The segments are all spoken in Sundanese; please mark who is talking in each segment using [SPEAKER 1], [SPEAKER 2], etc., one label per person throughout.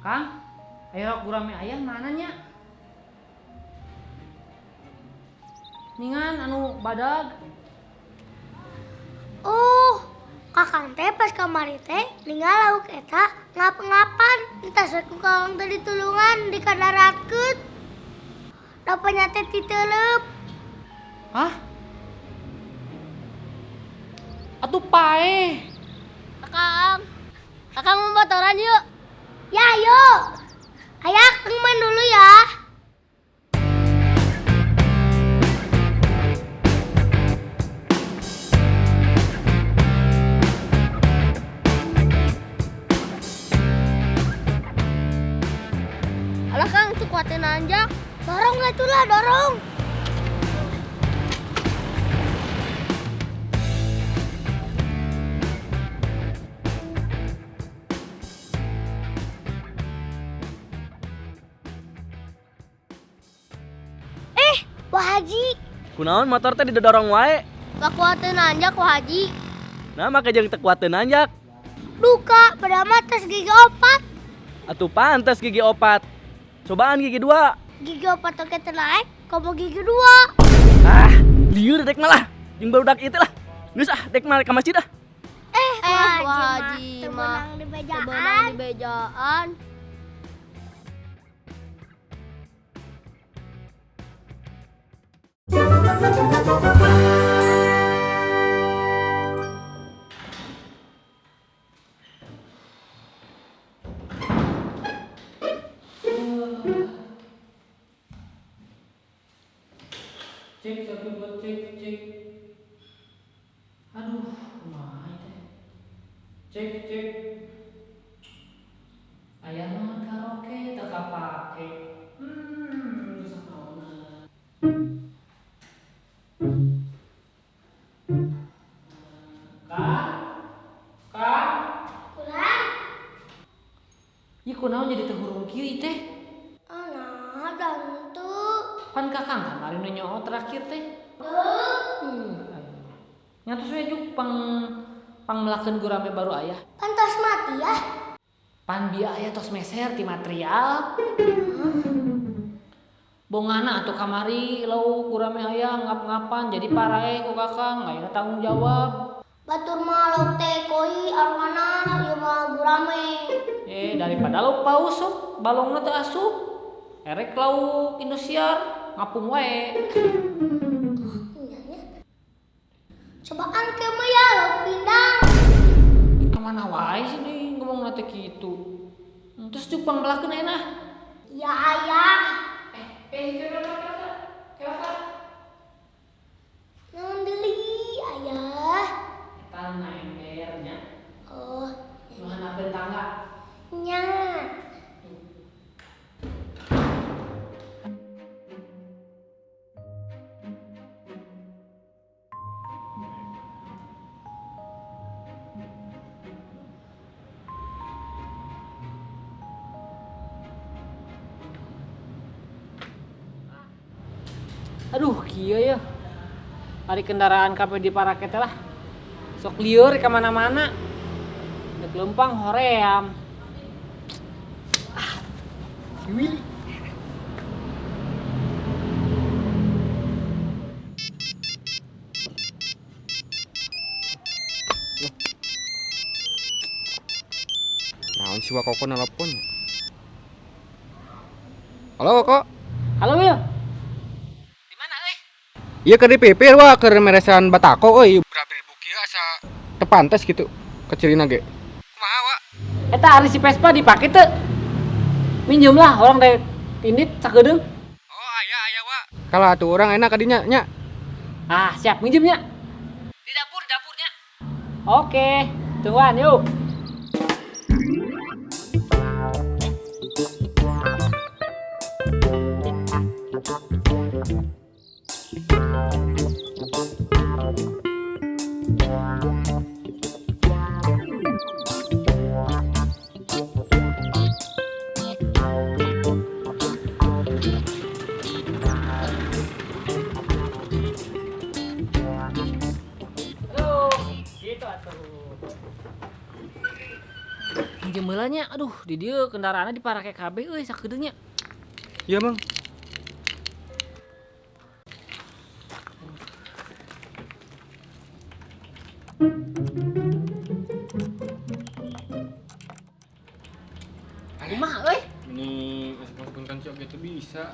[SPEAKER 1] Kang, ayo gurame ayam mana nya? Ningan anu badag.
[SPEAKER 2] Oh, kakang teh pas kamari teh ninggal lauk eta ngap-ngapan entas we ku kakang teh ditulungan dikadaratkeun. Rupanya teh titeleup.
[SPEAKER 1] Hah? Atuh paeh.
[SPEAKER 3] Kakang, kakang mau motoran yuk.
[SPEAKER 2] Ya yuk. Ayah, kakang main dulu ya.
[SPEAKER 3] Alah Kang, itu kuatin nanjak.
[SPEAKER 2] Dorong lah itulah, dorong. Wah Haji.
[SPEAKER 4] Kunaon motor teh didorong wae?
[SPEAKER 3] Gak kuatin nanjak Wah Haji.
[SPEAKER 4] Nah make jeung teu kuateun nanjak.
[SPEAKER 2] Duka, pada mah tes gigi opat.
[SPEAKER 4] Atuh pantes gigi opat. Cobaan gigi dua.
[SPEAKER 2] Gigi opat oke teu naik, komo gigi dua.
[SPEAKER 4] Ah, lieur dek malah. Jeung barudak ieu teh lah. Geus ah, dek mah ka masjid ah.
[SPEAKER 2] Wah
[SPEAKER 3] Wah
[SPEAKER 2] Haji
[SPEAKER 3] Haji
[SPEAKER 2] mah teu
[SPEAKER 3] mah
[SPEAKER 2] meunang di
[SPEAKER 3] teu
[SPEAKER 2] bejaan.
[SPEAKER 3] meunang di bejaan.
[SPEAKER 1] Cek, satu, dua, cek, cek. Aduh, kumaha teh. Cek, cek. Aya naon karaoke teu kapake. Geus naonan. Kak? Kak?
[SPEAKER 2] Kurang.
[SPEAKER 1] Ieu kunaon jadi teu hurung kieu ieu teh?
[SPEAKER 2] Ah, nah, dantu.
[SPEAKER 1] Pan kakang kamari nu nyoo terakhir teh. Nyatus we juk pang melakeun gurame baru ayah.
[SPEAKER 2] Pantas mati ya.
[SPEAKER 1] Pan bieu aya tos meser ti material. Bongana atuh kamari lauk gurame ayah ngap-ngapan jadi parae ku kakang ayeuna tanggung jawab.
[SPEAKER 2] Batur mah lauk teh koi arwana ieu mah gurame.
[SPEAKER 1] Daripada lauk paus sok balongna teu asup. Erek lauk Indosiar ngapung wae.
[SPEAKER 2] Cobaan ke mah ya lauk pindang.
[SPEAKER 1] Kemana wae sih nih ngomong teh kitu. Terus juk pangmelakeun ayeuna.
[SPEAKER 2] Ya ayah. Naon deui ayah?
[SPEAKER 1] Eta na embernya.
[SPEAKER 2] Oh,
[SPEAKER 1] Nu handapeun tangga.
[SPEAKER 2] nya.
[SPEAKER 1] Aduh, kieu ya. Ari kendaraan kabeh diparake teh lah. Sok lieur ka mana-mana. Dek leumpang hoream. Ah, si Willy.
[SPEAKER 5] Naon si Wakoko nelpon? Halo Koko.
[SPEAKER 1] Halo Wil.
[SPEAKER 5] Iya keur dipipir wah keur meresan batako euy. Berabi-ribu kieu asa teu pantes gitu kecilina ge. Kumaha wa?
[SPEAKER 1] Eta ari si Vespa dipake teu? Minjem lah orang teh indit sakedeung.
[SPEAKER 5] Oh aya aya wa. Kalah atuh urang enak kadinya nya.
[SPEAKER 1] Ah, siap minjemnya. Di dapur, dapurnya. Oke, tungguan yuk. Halo, gitu atuh. Minjem heula nya. Aduh, di dieu kendaraanna diparake kabeh euy sakedeung nya.
[SPEAKER 5] Iya, Mang.
[SPEAKER 1] Kumaha euy?
[SPEAKER 5] Ini masuk-masukin kunci oke tuh bisa.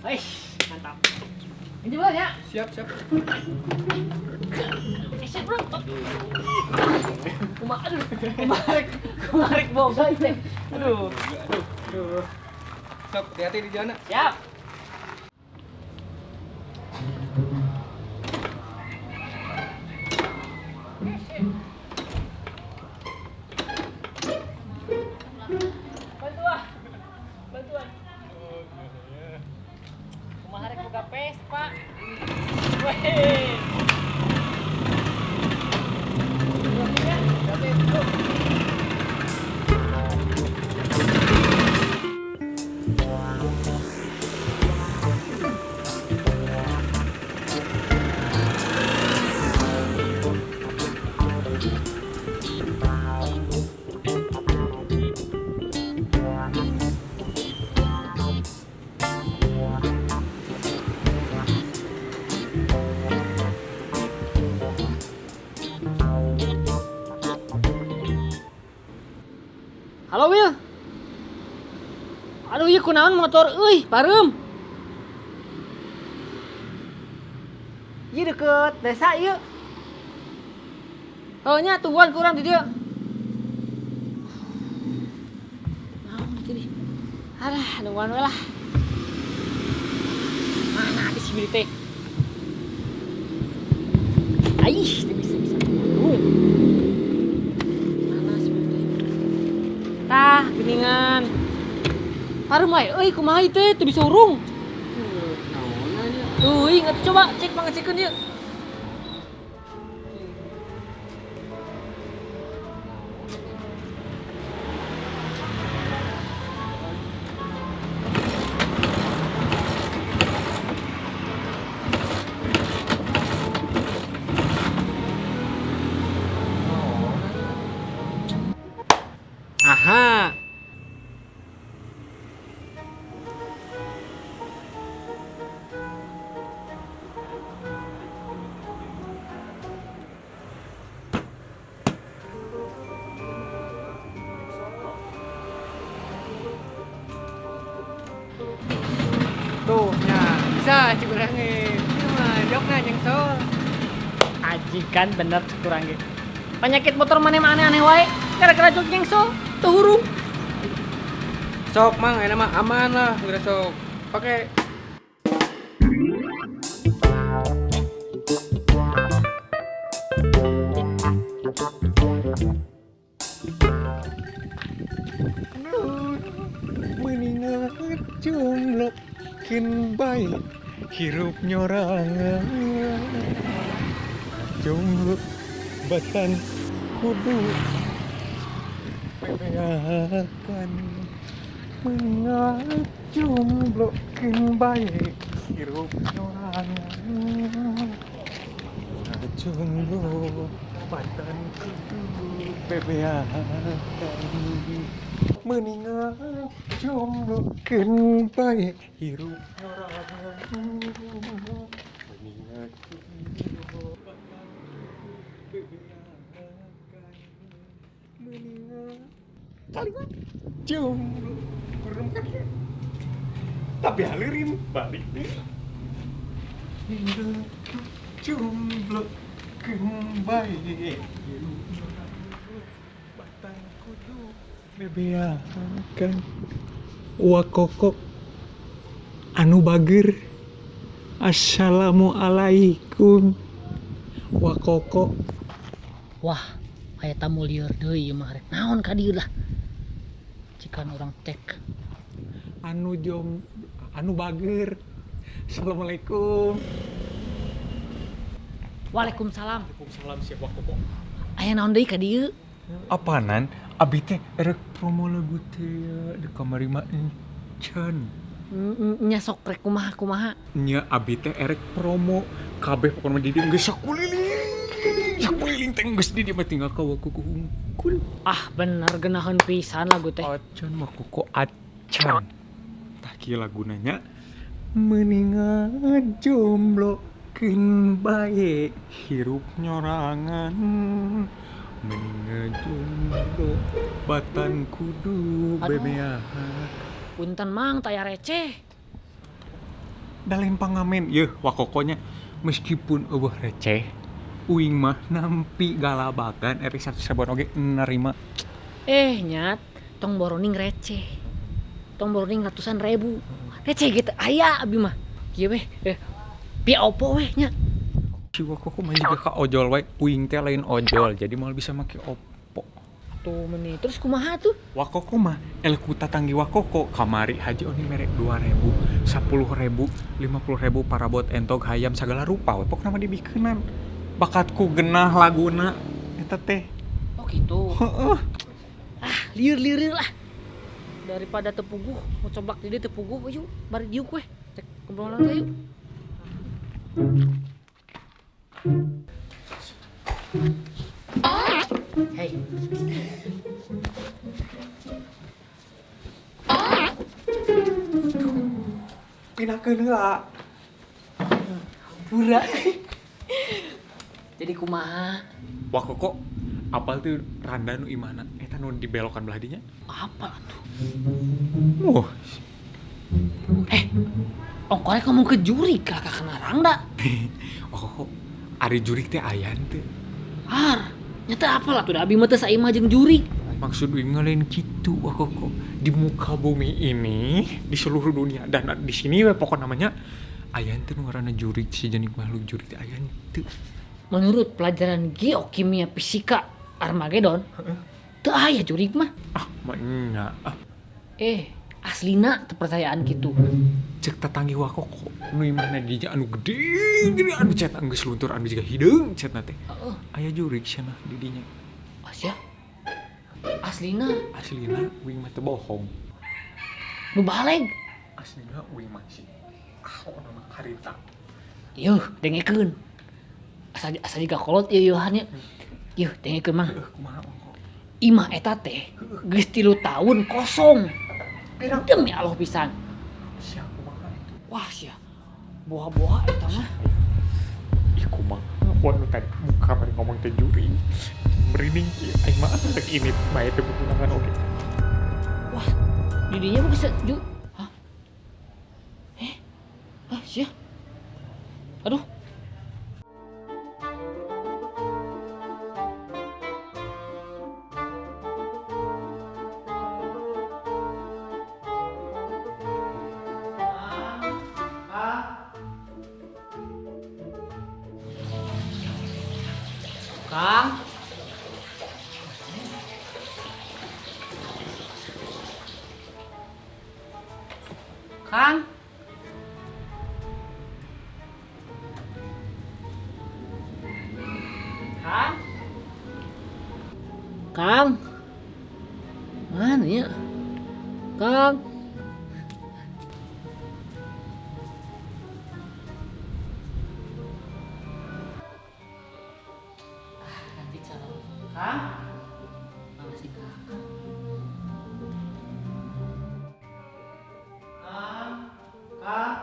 [SPEAKER 1] Eish, mantap. Minjem heula nya.
[SPEAKER 5] Siap, siap.
[SPEAKER 1] Siap, bro. Kumaha aduh, kumaha rek boga ieu teh. Aduh.
[SPEAKER 5] Aduh. Sok, hati-hati di jalan.
[SPEAKER 1] Siap. Bantuan. Bantuan. Kumaha rek boga Vespa. Weh. Halo Will. Aduh ieu kunaon motor euy, pareum. Ieu deket desa ieu. Oh nya tungguan kurang di dieu. Naon tadi? Alah, nungguan we lah. Mana di sini teh? Aih, teu bisa-bisa. Mana sih teh? Tah, geningan. Pareum wae euy, kumaha ieu teh teu bisa urung. Euy, atuh coba cek pangecekeun ieu.
[SPEAKER 5] Aha. Tuh, nya bisa cik urang ge. Ieu mah jokna nyengsol.
[SPEAKER 1] Ajikan bener kurang ge. Penyakit motor maneh mah aneh-aneh wae. Gara-gara jok nyengsol, teu hurung.
[SPEAKER 5] Sok Mang, enak mah aman lah, geura sok. Pake.
[SPEAKER 6] Mendingan jomblo kin bae hirup nyorangan jomblo batan kudu bebeakan mendingan jomblo kin bae hirup nyorangan jomblo batan kudu bebeakan mendingan jomblo keun bae hirup nyorangan mendingan jomblo batan kudu bebeakan mendingan kalimat jomblo kurang kan tapi halirin balik deh mendingan jomblo keun bae hirup nyorangan batan kudu bebeakan. Wakoko anu bager. Assalamualaikum Wakoko.
[SPEAKER 1] Wah, aya tamu lieur deui ieu mah rek naon ka dieu lah. Cikan urang cek.
[SPEAKER 6] Anu jom anu bager. Assalamualaikum.
[SPEAKER 1] Waalaikumsalam.
[SPEAKER 6] Waalaikumsalam siap Wakoko.
[SPEAKER 1] Aya naon deui ka dieu?
[SPEAKER 6] Apanan abi teh erek promo lagu teh di kamari mah encan.
[SPEAKER 1] Nya sok rek kumaha kumaha.
[SPEAKER 6] Nya abi teh erek promo kabeh pokona di dieu geus sakuliling. Keliling teh geus di dieu mah tinggal ka Wakoko hungkul.
[SPEAKER 1] Ah bener geunaheun pisan lagu teh.
[SPEAKER 6] Acan mah koko acan. Tah kieu laguna nya. Mendingan jomblo keun bae hirup nyorangan. Mendingan jomblo batan kudu
[SPEAKER 1] Aduh.
[SPEAKER 6] bebeahan.
[SPEAKER 1] Punten Mang taya receh.
[SPEAKER 6] Da lain pangamen yeuh Wakokonya meskipun eueuh receh uing mah nampi galabagan erek 100 ribuan oge nerima.
[SPEAKER 1] Eh nyat, tong boroning receh. Tong boroning ratusan ribu. Receh gitu aya abi mah. Kieu weh, pia opo weh nya.
[SPEAKER 6] Si Wakoko mah juga ka ojol wae, uing teh lain ojol jadi moal bisa make opo.
[SPEAKER 1] Tuh meni, terus kumaha tuh?
[SPEAKER 6] Wakoko mah eleh ku tatanggi Wakoko kamari haji oni mere 2000, 10.000, 50.000 parabot entog hayam sagala rupa we pokna mah dibikeunan. Bakatku genah laguna eta teh.
[SPEAKER 1] Oh gitu.
[SPEAKER 6] Heeh.
[SPEAKER 1] Ah, lieur-lieur lah. Daripada tepuguh, mau coblak di dieu tepuguh yuk, bari diuk weh. Cek kebrolan teh yuk. Hei.
[SPEAKER 6] Pinakeun heula.
[SPEAKER 1] Pura. Jadi kumaha?
[SPEAKER 6] Wakoko apal tuh randa nu imahna eta nu dibelokan belah dinya?
[SPEAKER 1] Apa tuh?
[SPEAKER 6] Wah,
[SPEAKER 1] Ongkornya ngomong ke juri kakak kena rangda.
[SPEAKER 6] Wakoko ari jurik teh aya teu.
[SPEAKER 1] Har, nyata apa lah tuh abi mah teu saimah jeung juri.
[SPEAKER 6] Maksud uing lain kitu Wakoko. Di muka bumi ini, di seluruh dunia dan di sini we pokok namanya aya teu nu ngaranna jurik si jenis makhluk jurik teh aya teu.
[SPEAKER 1] Menurut pelajaran geokimia fisika Armageddon, teu aya jurik mah.
[SPEAKER 6] Ah, mah nya. Ah,
[SPEAKER 1] Aslina kepercayaan gitu.
[SPEAKER 6] Cek tatanggi Wakoko nu imahna di dinya anu gede gede anu cet geus luntur anu jiga hideung cetna teh.
[SPEAKER 1] Heeh.
[SPEAKER 6] Aya jurik cenah di dinya.
[SPEAKER 1] Asya. Aslina
[SPEAKER 6] Aslina uing mah teu bohong.
[SPEAKER 1] nu baleg.
[SPEAKER 6] Aslina uing mah si ah mah harita.
[SPEAKER 1] Yuh, dengekeun. Asa jiga kolot ieu yuhan nya. Yuh, dengekeun Mang.
[SPEAKER 6] Kumaha Wakoko?
[SPEAKER 1] Imah eta teh geus 3 tahun kosong. Demi Allah pisan.
[SPEAKER 6] Sia kumaha itu?
[SPEAKER 1] Wah sia. Boha-boha eta mah.
[SPEAKER 6] Ih kumaha wah nu tadi muka mari ngomong teh juri. Merinding kieu aing mah rek ini bae teh bukungan oge.
[SPEAKER 1] Wah, didinya mah bisa ju. Hah? Hah, sia. Aduh. Kang. Kang. Kang. Kang. Mana ya? Kang. Nanti calon. Kang. Mana sih Kang? Kang. Kang.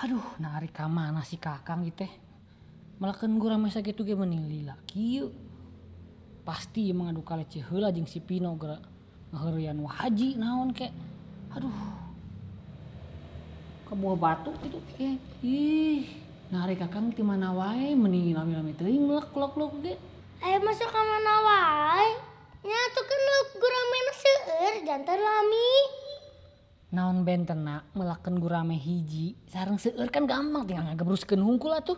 [SPEAKER 1] Aduh, narik ka mana si Kakang ieu teh? Melakeun gurame sakitu ge meuning lila kieu. Pasti ieu mah ngadu kaleceh heula jeung si Pino geura ngaheureuyan Wa Haji naon ke. Aduh. Ka buah batu kitu. Ih, narik Kakang ti mana wae meni lami-lami teuing melek lok-lok ge.
[SPEAKER 2] Aya masuk ka mana wae? Nya atuh kan lauk guramena seueur jantan lami.
[SPEAKER 1] Naon bentena melakeun gurame hiji sareng seueur kan gampang tinggal ngagebruskeun hungkul atuh.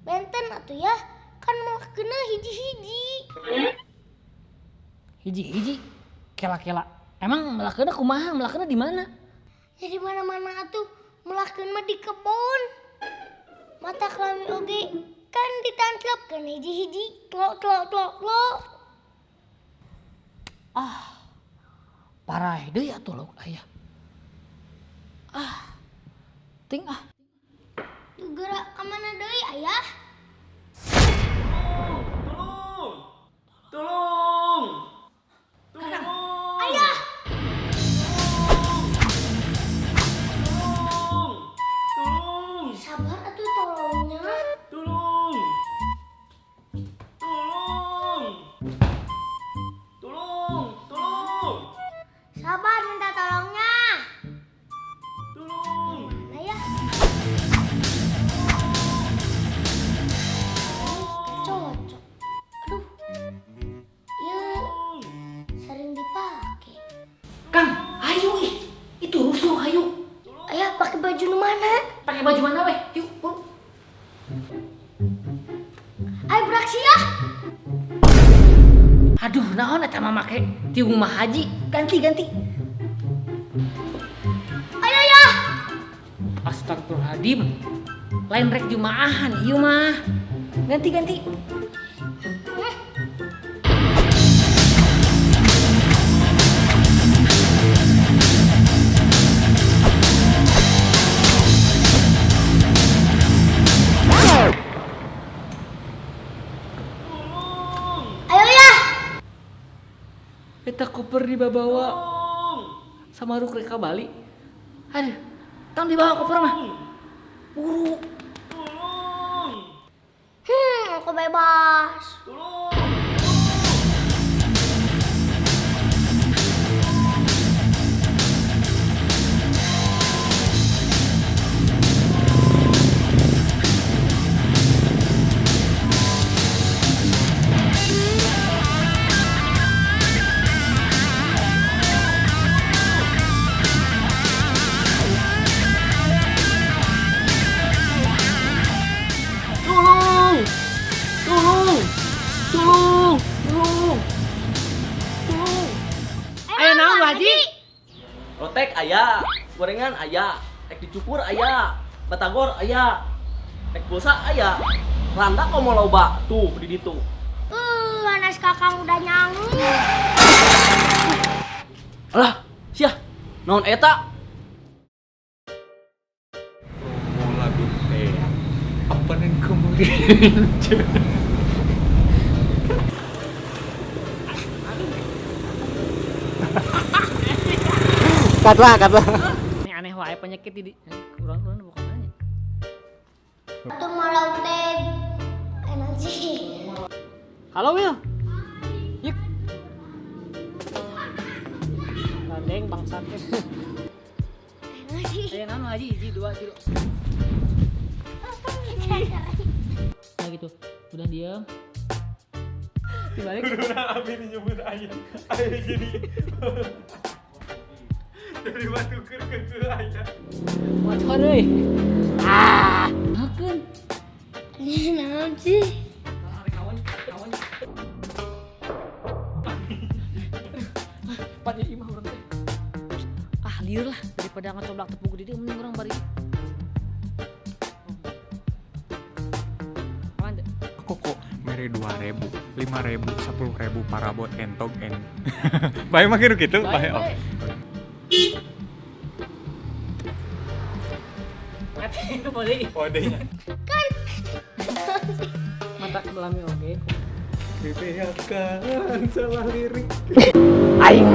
[SPEAKER 2] Benten atuh ya, kan melakeunna hiji-hiji.
[SPEAKER 1] Hiji-hiji kela-kela. Emang melakeunna kumaha? Melakeunna di mana?
[SPEAKER 2] Ya di mana-mana atuh. Melakeun mah di kebon. Mata kelami oge kan ditantlapkeun hiji-hiji. Tlok tlok tlok tlok.
[SPEAKER 1] Ah. Paraeh deui atuh lauk aya. Ah. Ting ah.
[SPEAKER 2] Gerak ka mana deui ayah?
[SPEAKER 4] Tolong! Tolong! Tolong!
[SPEAKER 2] Ayah!
[SPEAKER 4] Tolong! Tolong!
[SPEAKER 2] Sabar atuh tolongnya.
[SPEAKER 4] Tolong! Tolong! Tolong! Tolong!
[SPEAKER 2] Sabar minta tolongnya.
[SPEAKER 4] Tolong!
[SPEAKER 2] Mana ya? Cocok. Aduh. Ya sering dipakai.
[SPEAKER 1] Kang, ayo ih. Itu rusuh, ayo.
[SPEAKER 2] Ayah pakai baju nu mana?
[SPEAKER 1] Pakai baju mana weh? Yuk, buru.
[SPEAKER 2] Ayo beraksi ya.
[SPEAKER 1] Aduh, naon eta mah make tiung mah haji. Ganti, ganti.
[SPEAKER 2] Ayo ya.
[SPEAKER 1] Astagfirullahaladzim. Lain rek jumaahan ieu mah. Ganti, ganti.
[SPEAKER 2] Ayo ya.
[SPEAKER 1] Eta koper dibawa sama ruk rek ka Bali. Aduh, tong dibawa koper mah. Buru.
[SPEAKER 2] Aku bebas.
[SPEAKER 4] Tolong! Tolong! Tolong! Tolong! Tolong!
[SPEAKER 1] Ayo naon Bu Haji?
[SPEAKER 4] Rotek aya, gorengan aya, rek dicukur aya, batagor aya, rek pulsa aya. Randa komo loba tuh di ditu.
[SPEAKER 2] Anas kakang udah nyangu.
[SPEAKER 4] Alah, sia. Naon eta?
[SPEAKER 6] Promo lagu teh. Apa yang kemudian?
[SPEAKER 5] Cut lah, cut lah.
[SPEAKER 1] Ini aneh wae penyakit di urang-urang bukan nanya.
[SPEAKER 2] Tuh malah teh energi.
[SPEAKER 1] Halo Will. Yuk. Gandeng bangsat.
[SPEAKER 2] Energi.
[SPEAKER 1] Ayo naon Haji, hiji, dua, tilu. Nah gitu. Udah diem. Dibalik.
[SPEAKER 6] Abi nyebut ayah. Ayah jadi dari batu ke ayah.
[SPEAKER 1] Motor euy. Ah, hakeun.
[SPEAKER 2] Ini naon sih?
[SPEAKER 1] Kawan, kawan. Pan ieu imah urang teh. Ah, lieur lah daripada ngacoblak tepung di dieu mending urang bari. Aman teu?
[SPEAKER 6] Koko mere 2000, 5000, 10.000 parabot entog en. Bae mah gitu bae. Oh.
[SPEAKER 1] Mati boleh.
[SPEAKER 6] Kodenya.
[SPEAKER 1] Mata belami oge.
[SPEAKER 6] Dibeakan salah lirik.
[SPEAKER 1] Aing.